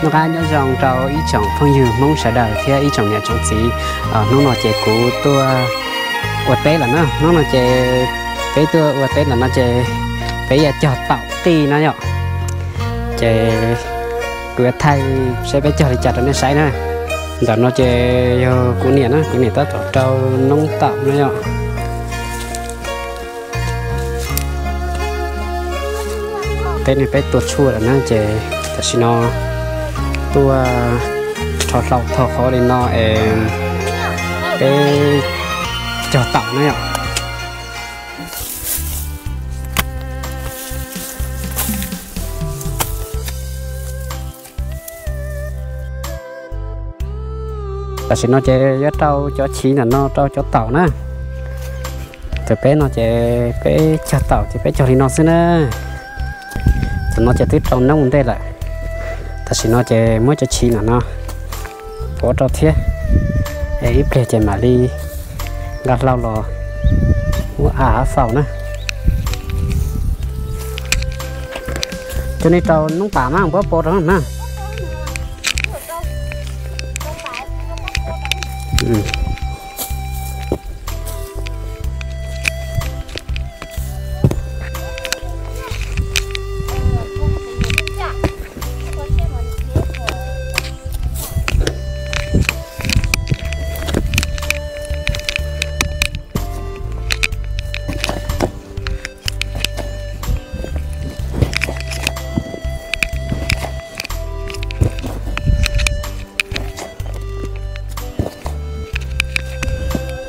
Noj qab nyob zoo rau ib tsoom phooj ywg Hmoob sawv daws thiab ib tsoom niam tsoom txiv. Hnub no ces kuv tuaj ua teb lawm na. Hnub no ces peb tuaj ua teb ntawm no ces peb yuav cog taum qij na yom. Ces kuv yuav thaij saib peb cog li cas rau nej saib na. Ntawm no ces yog kuv niam na, kuv niam tab tom rau noob taum na yom. Peb ne peb tua tshuaj lawm na ces tam sim no tuaj rho hlau tho qhov li no es peb cog taum na yom. Tam sim no ces yuav rau cov chiv ntawm no rau cov taum na. Cov peb no ces peb cog taum ces peb cog li no xwb na. Tam no ces twb rau noob ua ntej lawm. Tam sim no ces muab cov chiv ntawm no pov rau thiab. Es ib pliag ces mam li nqa hlau los muab av faus na. Cov nej rau noob tas mas puab pov rau na.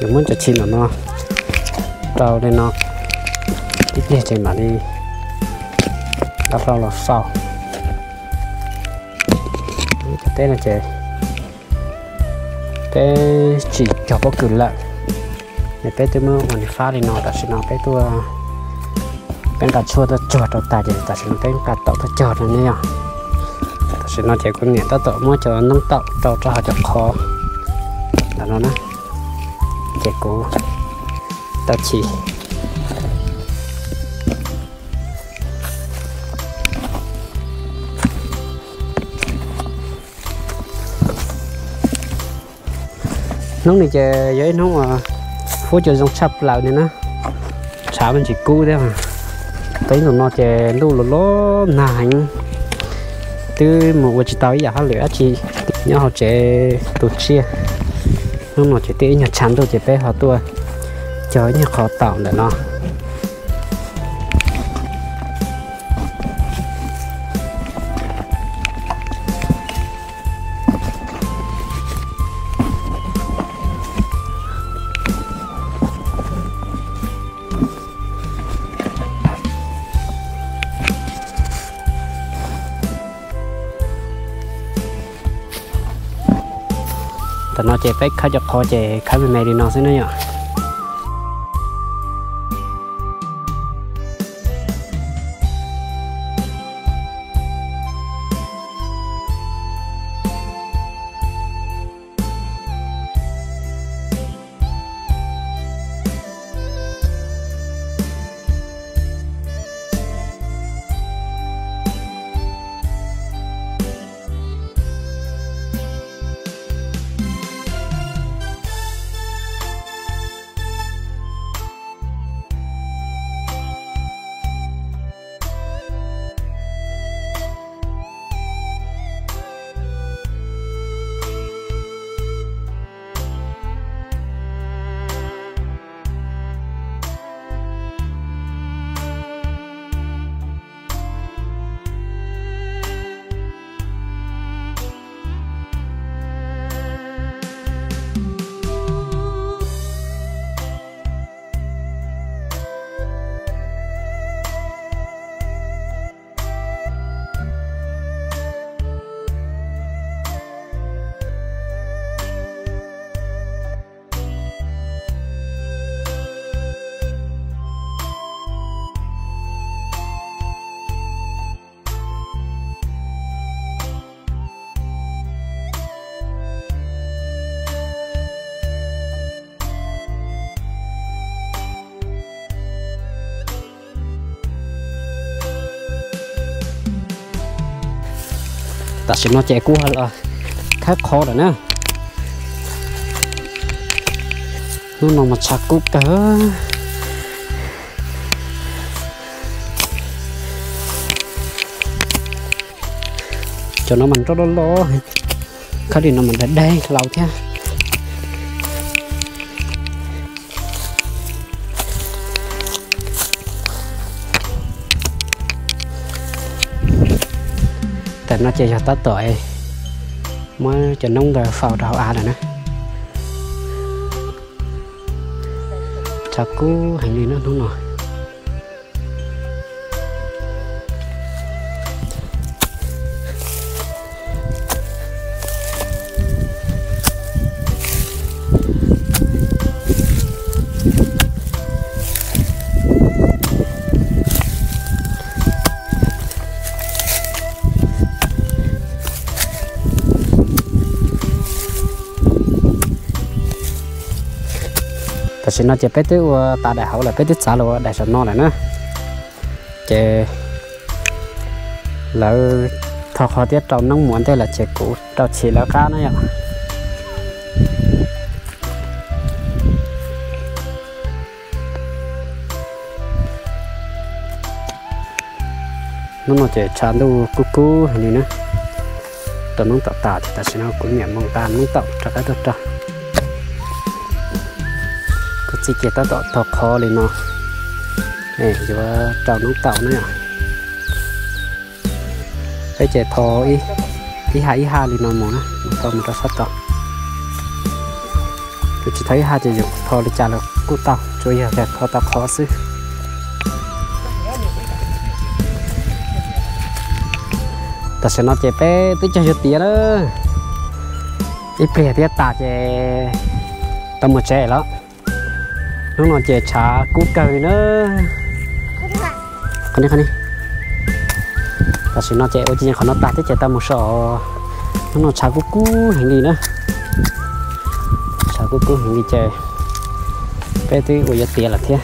Yuav muab cov chiv ntawm no rau li no, ib pliag ces mam li nqa hlau los faus. Cov teb no ces peb tsis cog pob kws lawm, es peb twb muab ua li fab li no. Tam sim no peb tuaj, peb nqa tshuaj tuaj cog rau tas ces tam sim no peb nqa taum tuaj cog rau ne yom. Tam sim no ces kuv niam tab tom muab cov noob taum rau rau hauv cov qhov ntawm no na, ces kuv tau chiv. Hnub no ces yog ib hnub uas huab cua zoo tshaj plaws li na, tshav me ntsis kub thiab. Peb tus no ces ntuj los los nag heev, twb mus ua tsis tau ib yam hauj lwm dab tsi nyob hauv tsev tu tsiaj. Hnub no ces twb ib nyuag tshav ntuj ces peb ho tuaj cog ib nyuag qhov taum ntawm no. Tam no ces peb khawb cov qhov ces khawb me me li no xwb na yom. Tam sim no ces kuj los khawb qhov lawm na. Hnub no mas tshav kub kawg. Cov no mas nroj loj loj, khawb li no mas daig daig hlau thiab. Tam no ces yog tab tom muab cov noob ntawd faus rau hauv av lawm na. Tshav kub heev li na hnub no. Tam sim no ces peb twb ua tas daim hauv lawm, peb twb txav los ua daim saum no lawm na. Ces lawv tho qhov thiab rau noob muas ntej lawm ces kuv rau chim lawv qab na yom. Hnub no ces tshav ntuj kub kub heev li na. Rau noob taum tas ces tam sim no kuv niam mus nqa noob taum rov qab tuaj rau. Kuv txiv ces tab tom tho qhov li no, yuav rau noob taum na yom. Peb ces tho ib ha ib ha li no mus na, tho mus rau sab tod. Kuv tsis tho ib ha ces yuav tho li cas los kuj tau, tsuas yog tho tau qhov xwb. Tam sim no ces peb twb cog yuav tiav lawm, ib pliag thiab tas ces tau mus tsev lawm. Hnub no ces tshav kub kawg li na. Qhov ni, qhov ni. Tam sim no ces ua cia qhov no tag thiab ces tau mus so. Hnub no tshav kub kub heev li na. Tshav kub kub heev li ces peb twb ua yuav tiav lawm thiab.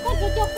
Koj cov